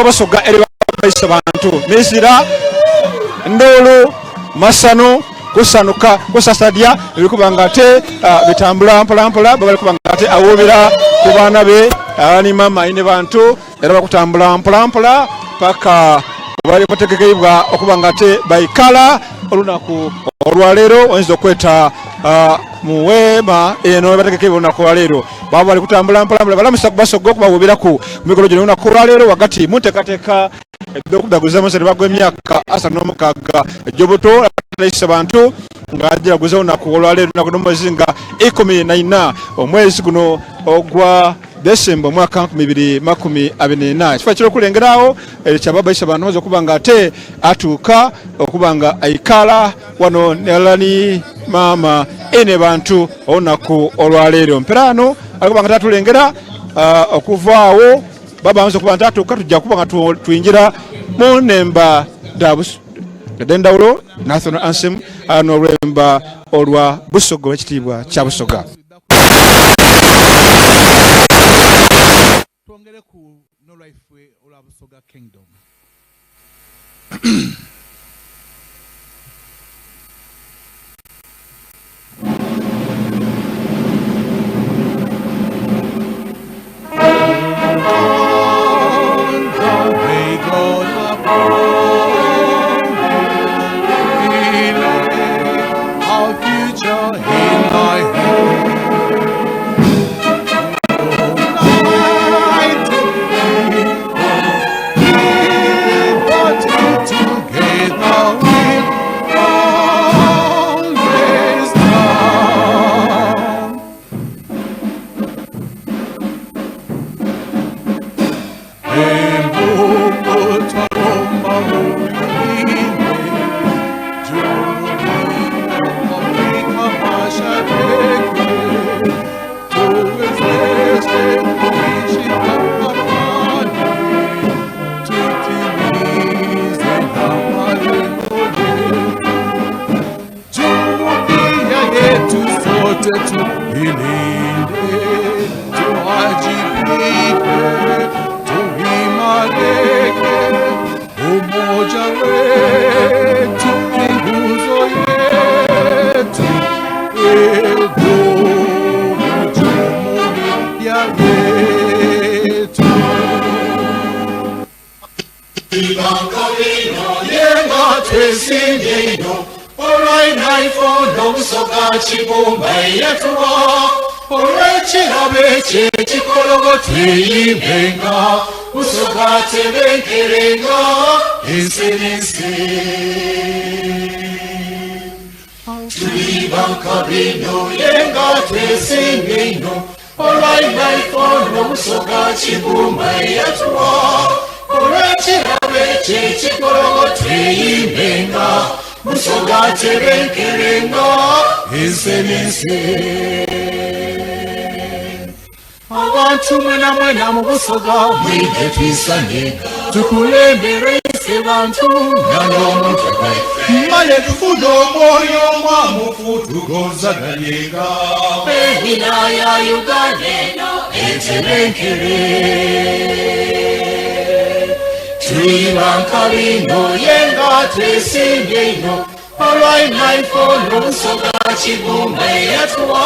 Basoga eri baisa bantu mizira nduulu masanu kusanuka kusasadya ebikuba nga ate ah, bitambula mpolampola baba kuba nga ate awuubira ku baana be ah, ni mama ine bantu era bakutambula mpolampola paka bali bategekeibwa okuba nga ate baikala olunaku olwaleero oyinza okweta ah, mu weema eno ebategekeibwa olunaku olwaleero. Baba bali kutambula mpola mpola balamusa ku basoga okubawubiraku ku mikolo gino olunaku olwaleero wagati mu nteekateeka edh'okudaguza Museveni bagw'emyaka 36 egy'obuto atayise bantu nga agiraguza olunaku olwaleero olunaku n'omwezi nga 14 omwezi guno ogwa Desemba omwaka 2024. Ekifo ekiri okulengerawo ekya Baba Isabantu amaze okuba nga ate atuuka okuba nga aikala wano nelani maama ene bantu olunaku olwaleero mperaano alikuba nga tatulengera uh, okuvaawo baba amaze okuba nti atuuka tujja kuba nga twingira mu nemba edendawulo national anthem uh, n'olwemba olwa Busoga olwekitiibwa kya Busoga. Twongere ku n'olwaife olwa Busoga Kingdom. May God upon we lay our future in thy hand. United people, together we'll always stand. Jumuiya yetu sote tuilinde, tuwajibike, tuimarike. Umoja wetu ni nguzo yetu, idumu jumuiya yetu. Abantu mwena mwena mu Busoga mwige twisane tukulembere ise bantu nanomuntu male tufune omwoyo omwamufu tugonzaganyenga Wilaya Uganda eno etebenkere tuli bankabino yenga twesimbye ino olwainaifo n'obusoga kigumba eyatuwa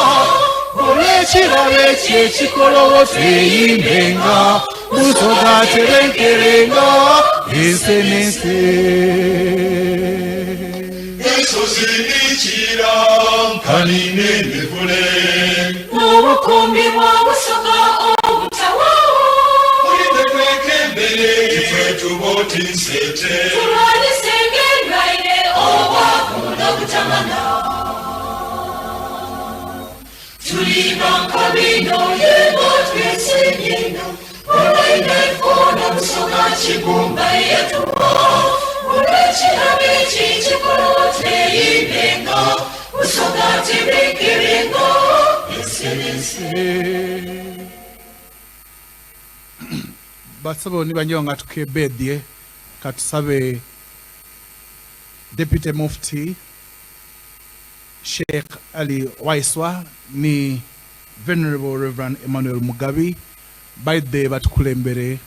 olw'ekirabo ekyo ekikolowo tweyimbenga Busoga tebenkerenga ensi n'ensi. Ensozi nikira nkani n'emivule Obukumbi bwa Busoga obutawaawo mulinde twekembere ifwe tuba oti nsete tulwanyise endwaire obwavu n'obutamanya tuli bankabino yego twesiimye ino olwainaifo n'obusoga kigumba eyatuwa olw'ekirabo eki kikolo tweyimbenga Busoga tebenkerenga ensi n'ensi. Basebo ni banyo nga tukebedye katusabe Deputy Mufti Sheikh Ali Waiswa ni Venerable Reverend Emmanuel Mugabi baidhe batukulembere.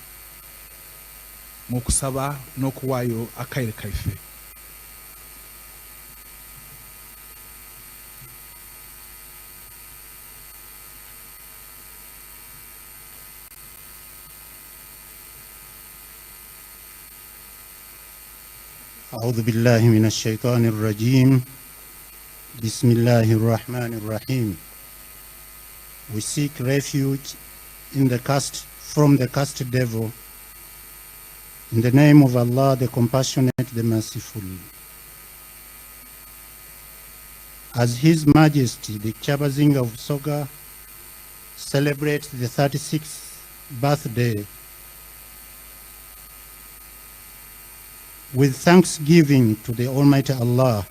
mu kusaba n'okuwaayo akaire kaife. أعوذ بالله من الشيطان الرجيم بسم الله الرحمن الرحيم We seek refuge in the cast, from the cursed devil in the name of Allah the compassionate the merciful As His Majesty the Kyabazinga of Busoga celebrates the 36th birthday with thanksgiving to the Almighty Allah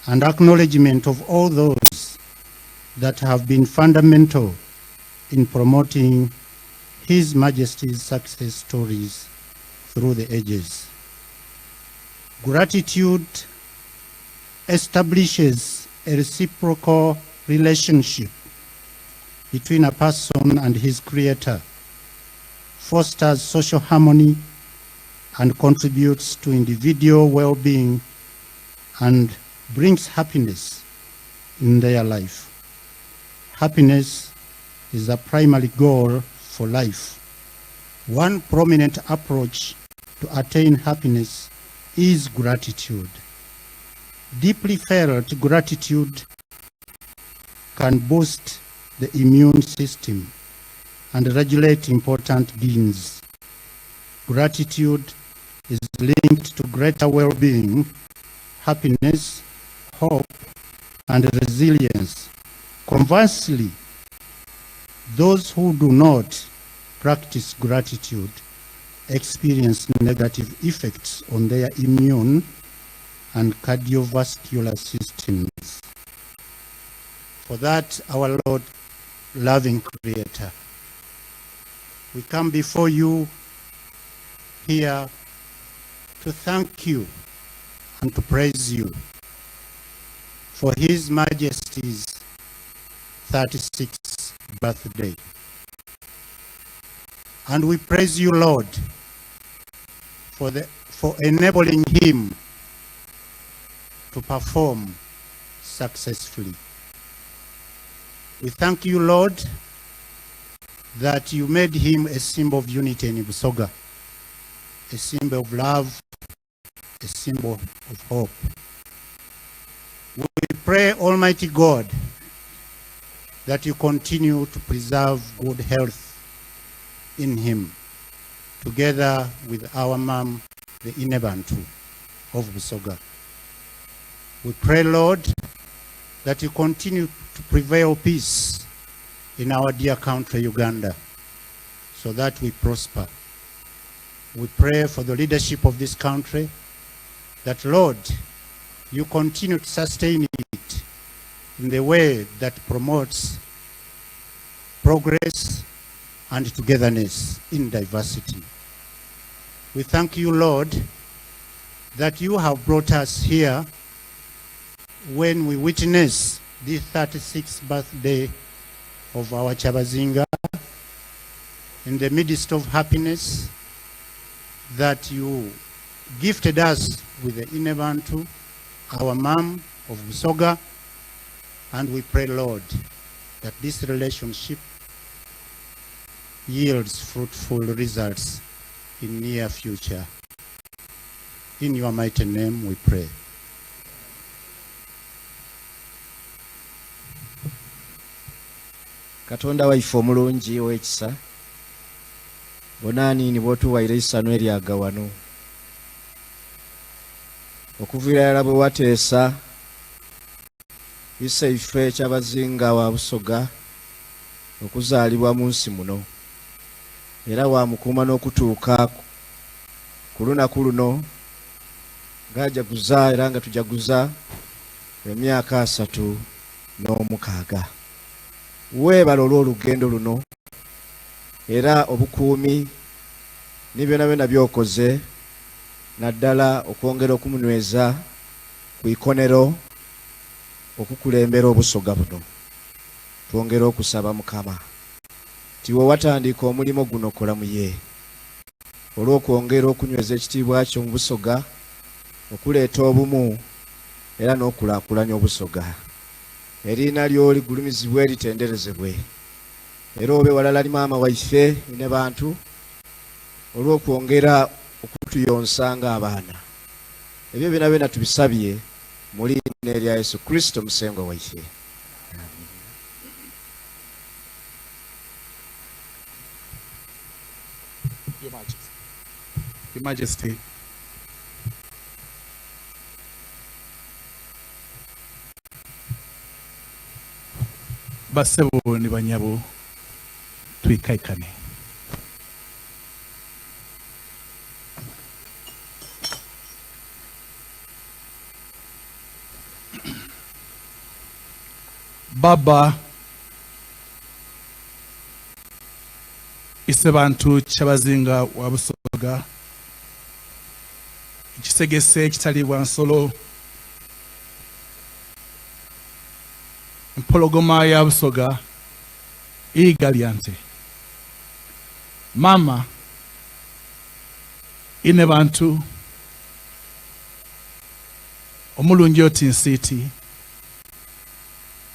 and acknowledgement of all those that have been fundamental in promoting His Majesty's success stories through the ages. Gratitude establishes a reciprocal relationship between a person and his creator, fosters social harmony, and contributes to individual well-being and brings happiness in their life. Happiness is a primary goal for life. One prominent approach to attain happiness is gratitude. Deeply felt gratitude can boost the immune system and regulate important genes. Gratitude is linked to greater well-being, happiness, hope, and resilience. Conversely, those who do not practice gratitude experience negative effects on their immune and cardiovascular systems. For that, our Lord, loving Creator, we come before you here to thank you and to praise you for His Majesty's 36th birthday. And we praise you, Lord, for, the, for enabling him to perform successfully. We thank you, Lord, that you made him a symbol of unity in Busoga, a symbol of love, a symbol of hope. We pray, Almighty God, that you continue to preserve good health in him, together with our mom, the Inebantu of Busoga. We pray, Lord, that you continue to prevail peace in our dear country, Uganda, so that we prosper. We pray for the leadership of this country, that, Lord, you continue to sustain it in the way that promotes progress and togetherness in diversity. We thank you, Lord, that you have brought us here when we witness the 36th birthday of our Kyabazinga in the midst of happiness that you gifted us with the Inebantu, our mom of Busoga, and we pray, Lord, that this relationship yields fruitful results in near future. In your mighty name we pray. Katonda waife omulungi ow'ekisa, bona niini bw'otuwaire eisanhu eryaga wano. Okuviira irala bwe wateesa Iseife Kyabazinga wa Busoga okuzaalibwa mu nsi muno, era waamukuuma n'okutuuka ku lunaku luno ng'ajaguza era nga tujaguza emyaka 36. Weebale olw'olugendo luno era obukuumi ni byonabyona by'okoze naddala okwongera okumunyweza ku ikonero okukulembera Obusoga buno. Twongera okusaba Mukama nti we watandika omulimo guno kola muye. olw'okwongera okunyweza ekitiibwa kyo mu Busoga, okuleeta obumu era n'okulaakulanya Obusoga. Eriina lyo ligulumizibwe litenderezebwe. Era obe walala ni maama waife Inebantu olw'okwongera okutuyonsa ng'abaana. Ebyo byonabyona tubisabye mu liina erya Yesu Kurisito Musengwa waife. Amiina. Your Majesty. Your Majesty. Basebo ni banyabo twikaikane. Baba Isebantu Kyabazinga wa Busoga, ekisegese ekitaliibwa nsolo, empologoma ya Busoga, iiga lya nte. Maama Inebantu omulungi oti nsiiti,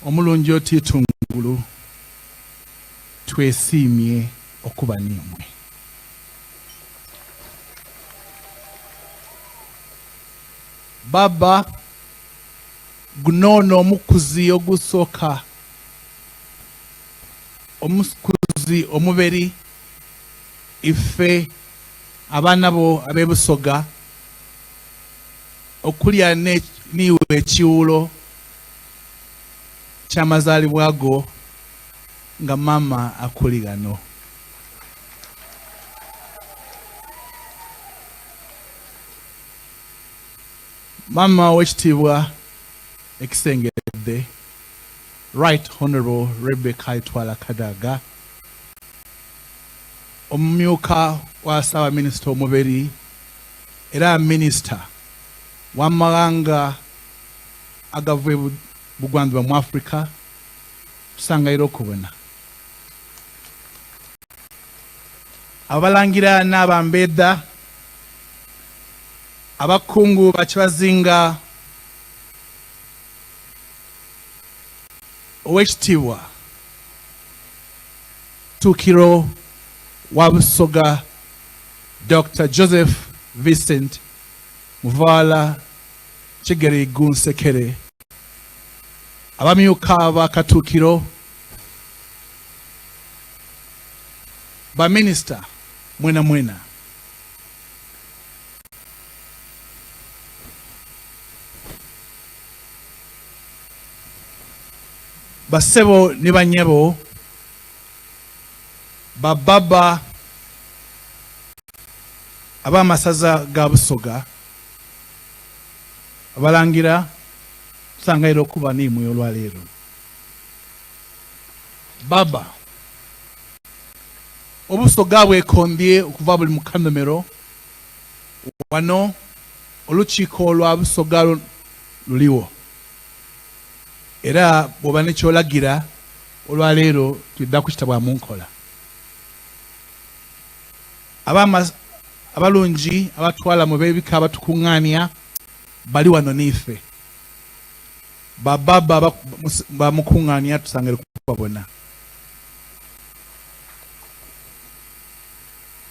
omulungi oti itungulu, Twesiimye okuba n'imwe. Baba, guno n'omukuzi ogusooka, omukuzi omuberi, ife abaana bo ab'e Busoga okulya n'iwe ekiwuulo ky'amazaalibwa go. Nga mama akuli ghano. Mama owekitiibwa ekisengedde Right Honourable Rebecca Alitwala Kadaga, omumyuka wa Ssaabaminisita omuberi era minisita w'amaghanga agava e bugwandhuba mu Africa, Tusangaire okubona abalangira n'abambeedha, abakungu ba Kyabazinga Owekitiibwa Katuukiro wa Busoga Dokita Joseph Vincent Muvaala Kigeriigu Nsekere, abamyuka ba Katuukiro, baminisita mwenamwena. Bassebo ni bannyabo, ba Baba ab'amasaza ga Busoga, Abalangira tusangaire okuba n'imwe olwaleero. Baba, Obusoga bwekombye okuva buli mu kanomero. Wano olukiiko lwa Busoga luliwo era bwoba ni ky'olagira olwaleero twidha kukita bwa mu nkola. Abalungi abatwala mu b'ebika abatukungaania bali wano n'ife. Ba baba bamukungaania tusangire kubabona.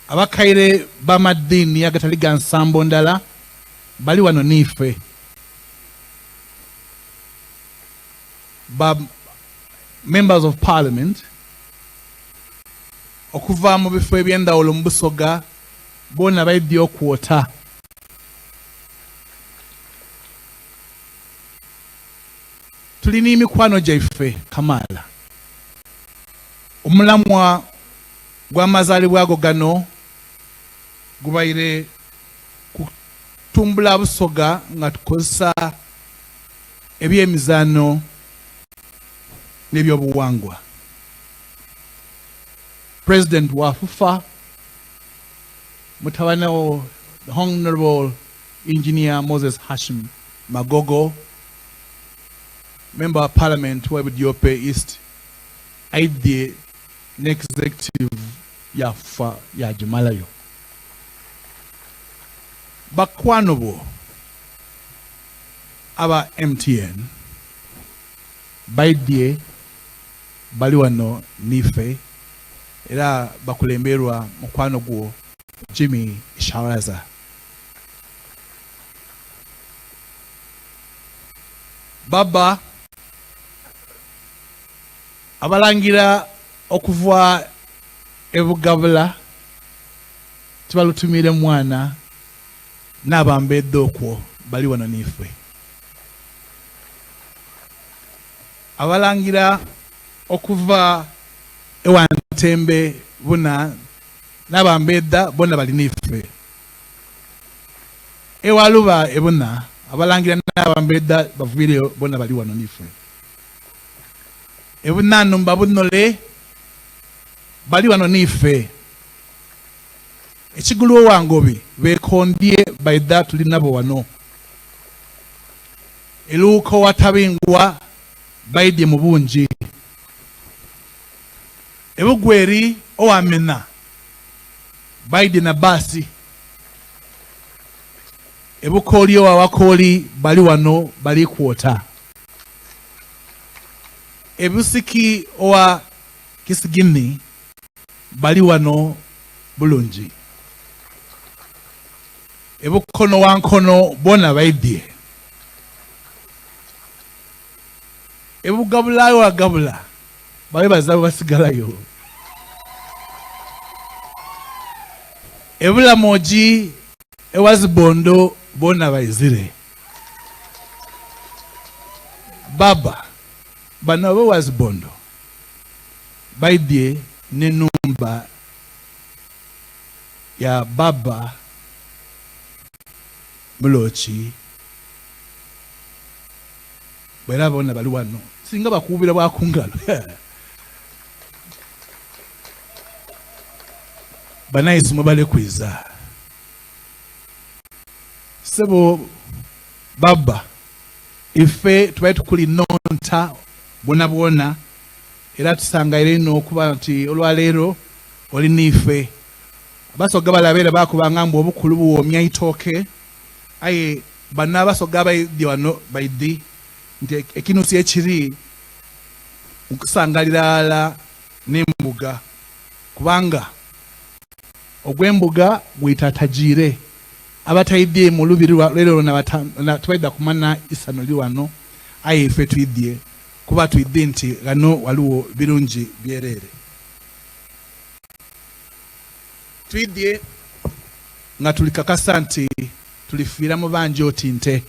Abakaire b'amadiini agatali ga nsambo ndala bali wano n'ife. Ba Members of Parliament okuva mu bifo eby'endhawulo mu Busoga boona baidhye okwota. Tuli ni mikwano gyaife kamaala. Omulamwa gw'amazaalibwa go gano gubaire kutumbula Busoga nga tukozesa eby'emizaano n'ebyobuwangwa. President wa FUFA, mutabane wo the Honorable Engineer Moses Hashim Magogo, Member wa Parliament wa Budiope East, aidhye ne executive ya FUFA yagimalayo. Bakwano bo aba MTN baidhye bali wano n'ife era bakulemberwa mukwano gwo Jimmy Sharaza. Baba abalangira okuva e Bugabula tibalutumiire mwana n'abambeedha okwo bali wano n'ife. Abalangira okuva ewa Ntembe Buna n'abambeedha bona bali n'ife. Ewa Luba e Buna abalangira n'abambeedha baviireyo bona bali wano n'ife. E Bunanumba Bunole bali wano n'ife. Ekigulu owa Ngobi beekondye baidha tuli nabo wano. E Luuka owa Tabingwa baidhye mu bungi. E Bugweri owa Mena baidhye na bbaasi. E Bukooli owa Wakooli bali wano bali kwota. E Busiki owa Kisigini bali wano bulungi. E Bukono wa Nkono boona baidhye. E Bugabula wa Gabula babe bazabu basigalayo. E Bulamogi ewa Zibondo boona baizire. Baba bano abe wa Zibondo baidhye n'enhumba ya Baba Muloki bwera bona bali wano singa bakuubira bwa kungalo banaisi mwebale kwiza sebo baba ife tubaye tukuli nonta bwona bwona era tusangaire inho okuba nti olwaleero oli niife. Abasoga bale abeera baakubanga mbu obukulu buwoomya itooke, aye bano Abasoga abaidhi wano baidhi nti ekinusi ekiri mu kusangalira ghalala n'embuga kubanga ogw'embuga gwita atajiire. Abataidhie mu lubiri lwaleero tibaidha kumanha isanhu liri wano, aye ife twidhie kuba twidhi nti ghano ghaligho birungi byereere. Twidhie nga tulikakasa nti tulifiira mu bangi oti nte,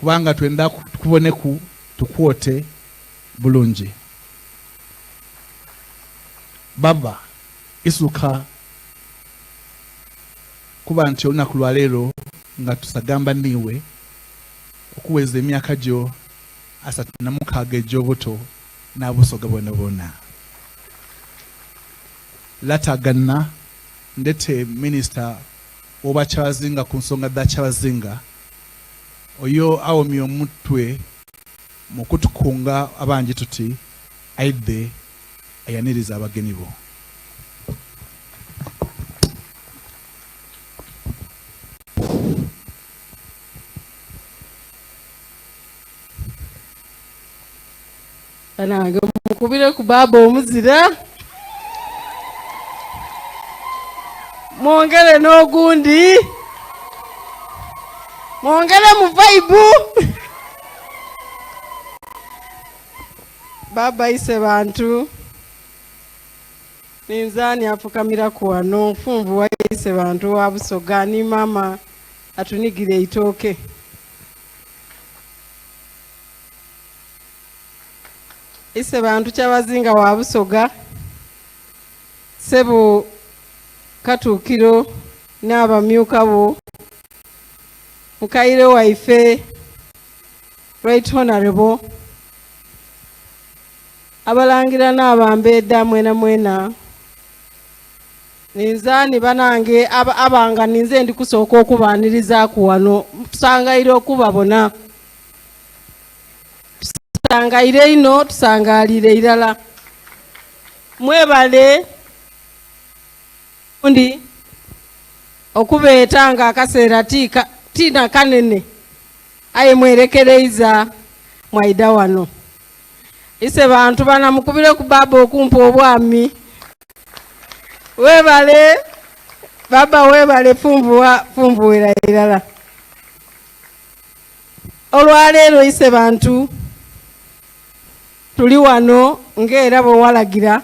kubanga twenda tukuboneku tukwote bulungi. Baba, isuka kuba nti olunaku lwa leero nga tusagamba niiwe okuweza emyaka gyo 36 egy'obuto n'Abusoga boonaboona. Lata Ganna ndete minisita w'Obwakyabazinga ku nsonga dha Kyabazinga oyo awomye omutwe mu kutukunga abangi tuti aidhe ayanirize abageni bo. Banange mukubire ku baaba omuzira mwongere n'ogundi mwongere mu vaibu baaba ise bantu ninzaani afukamiraku wano nfunvu wa ise bantu wa busoga ni maama atunigire eitooke Ise bantu Kyabazinga wa Busoga, Ssebo Katuukiro n'abamyuka bo, mukaire waife Right Honorable, abalangira n'abambeeda mwena mwena, ninza ni banange abanga ninze ndi kusooka okubaanirizaaku wano, tusangaire okubabona. Tusangaire inho, tusangaaliire irala. Mwebale ndi. Okubeeta nga akaseera ti ti na kanene aye mwerekereiza mwaidha wano. Ise bantu bana mukubireku baba okumpa obwami. Webale baba webale funvuwa funvuwira irala. Olwaleero ise bantu tuli wano ng'era bwe walagira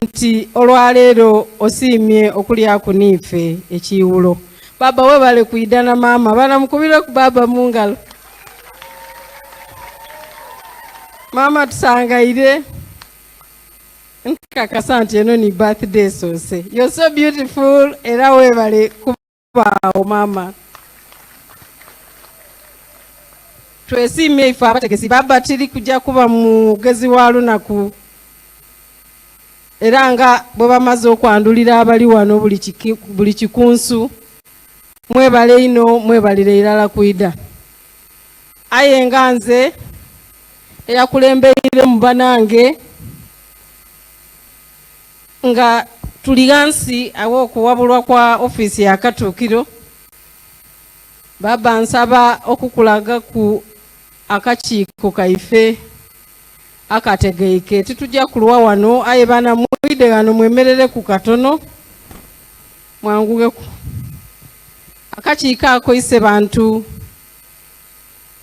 nti olwaleero osiimye okulyaku n'ife ekiiwulo. Baba webale kwidha na maama bana mukubireku baba mu ngalo. Maama tusangaire nkakasa nti eno ni birthday soose. You're so beautiful era webale kubaawo maama. Twesiimye ife abategesi baba tiri kujja kuba mugezi wa lunaku era nga bwe bamaze okwandulira abali wano buli kikunsu mwebale ino mwebalire irala kwida aye nga nze eyakulembeire mu banange nga tuli ghansi aw'okuwabulwa kwa ofiisi ya Katuukiro baba nsaba okukulaga ku akakiiko kaife akategeike. Titujja kulwa wano aye bana mwide ghano mwemerereku katono mwangugheku. Akakiiko ako ise bantu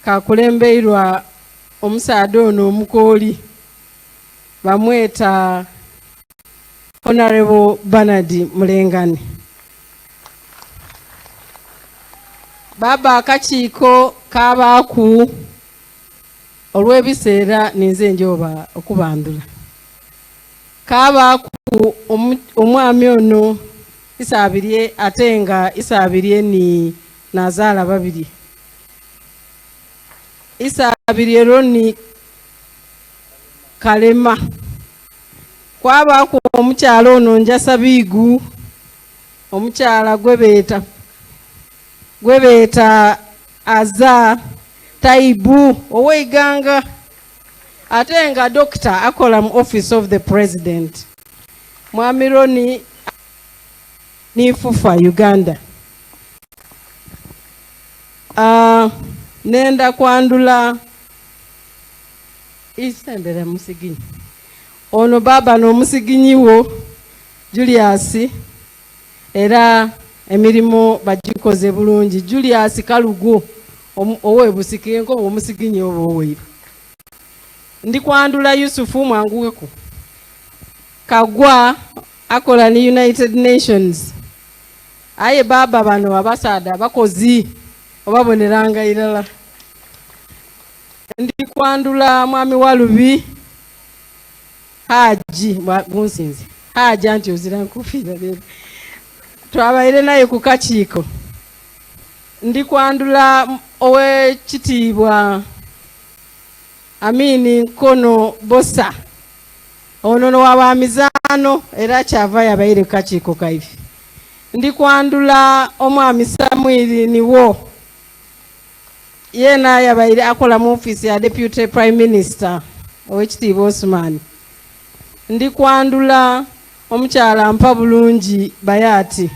kakulembeirwa omusaadha ono omukooli bamweta Honorable Bernard Mulengani. Baba akakiiko kabaaku olw'ebiseera ninze njoba okubandula. Kabaaku omwami ono Isabirye ate nga Isabirye ni nazaala babiri. Isabirye Ronnie Kalema. Kwabaaku omukyala ono Njasabiigu, omukyala gwebeeta gwebeeta Aza Taibu ow'eiganga ate nga dokita akola mu office of the president. Mwami Ronnie ni FUFA Uganda. Uh, nenda kwandula isembera musiginyi ono baba n'omusiginyi wo Julius era emirimu bagikoze bulungi. Julius Kalugu ow'ebusike nkoba omusiginyi oba oweiru. Ndi kwandula Yusufu mwanguweku Kagwa akola ni United Nations aye baba bano abasaadha bakozi obaboneranga irala. Ndi kwandula mwami Walubi Haji gunsinze Haji anti ozira nkufiira leero twabaire naye ku kakiiko. Ndi kwandula ow'ekitiibwa Amini Nkono Bosa ono no wa mizaano era kyava yabaire ku kakiiko kaife. Ndi kwandula omwami Samwiri Niwo yena yabaire akola mu ofiisi ya Deputy Prime Minister ow'ekitiibwa Osman. Ndi kwandula omukyala mpa bulungi Bayati.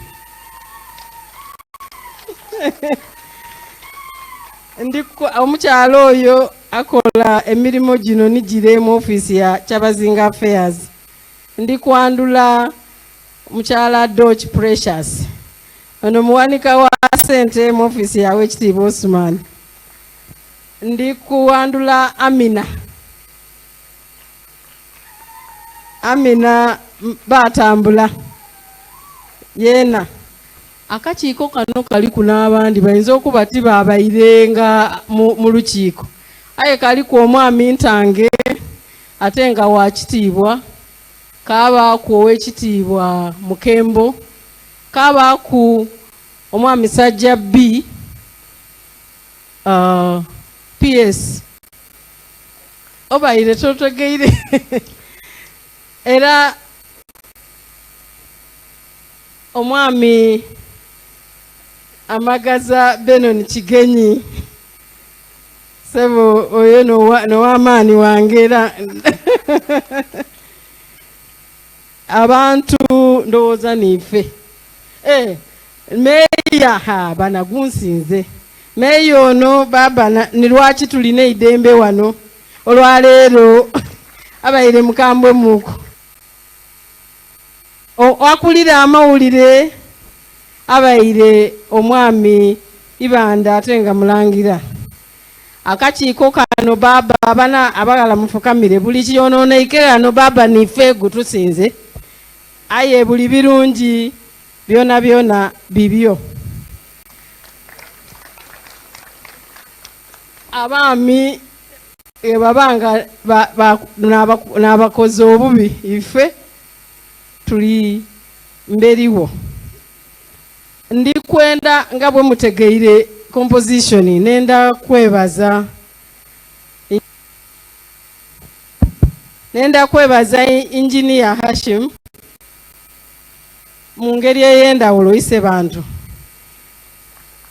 Ndi omukyala oyo akola emirimu gino nigire mu ofiisi ya Kyabazinga Affairs. Ndi kwandula mukyala Doch Precious ono muwanika wa sente mu ofiisi ya Owekitiibwa Osman. Ndi kuwandula Amina Amina batambula yeena akakiiko kano kaliku n'abandi bayinza okuba tibabairenga mu lukiiko aye kaliku omwami Ntange ate nga wa kitiibwa, kaabaaku ow'ekitiibwa Mukembo, kaabaaku omwami Sajjabbi uh, PS obaire totegeire era omwami Amagaza Benon Kigenyi sebo oyo now'amaani wange era abantu ndowooza niife. Eh, meeya ha bana gunsinze meeya ono baba ni lwaki tulina eidembe wano olwaleero abaire mukambwe muku akulira amawulire abaire omwami Ibanda ate nga mulangira akakiiko kano baba abana abagala mufukamire buli kiyononeike ghano baba nife gutusinze aye buli birungi byona byona bibyo abaami bwebaba nga n'abakoze obubi ife tuli mberiwo ndi kwenda nga bwe mutegeire composition nenda kwebaza nenda kwebaza engineer Hashim mu ngeri ey'endawulo ise bantu.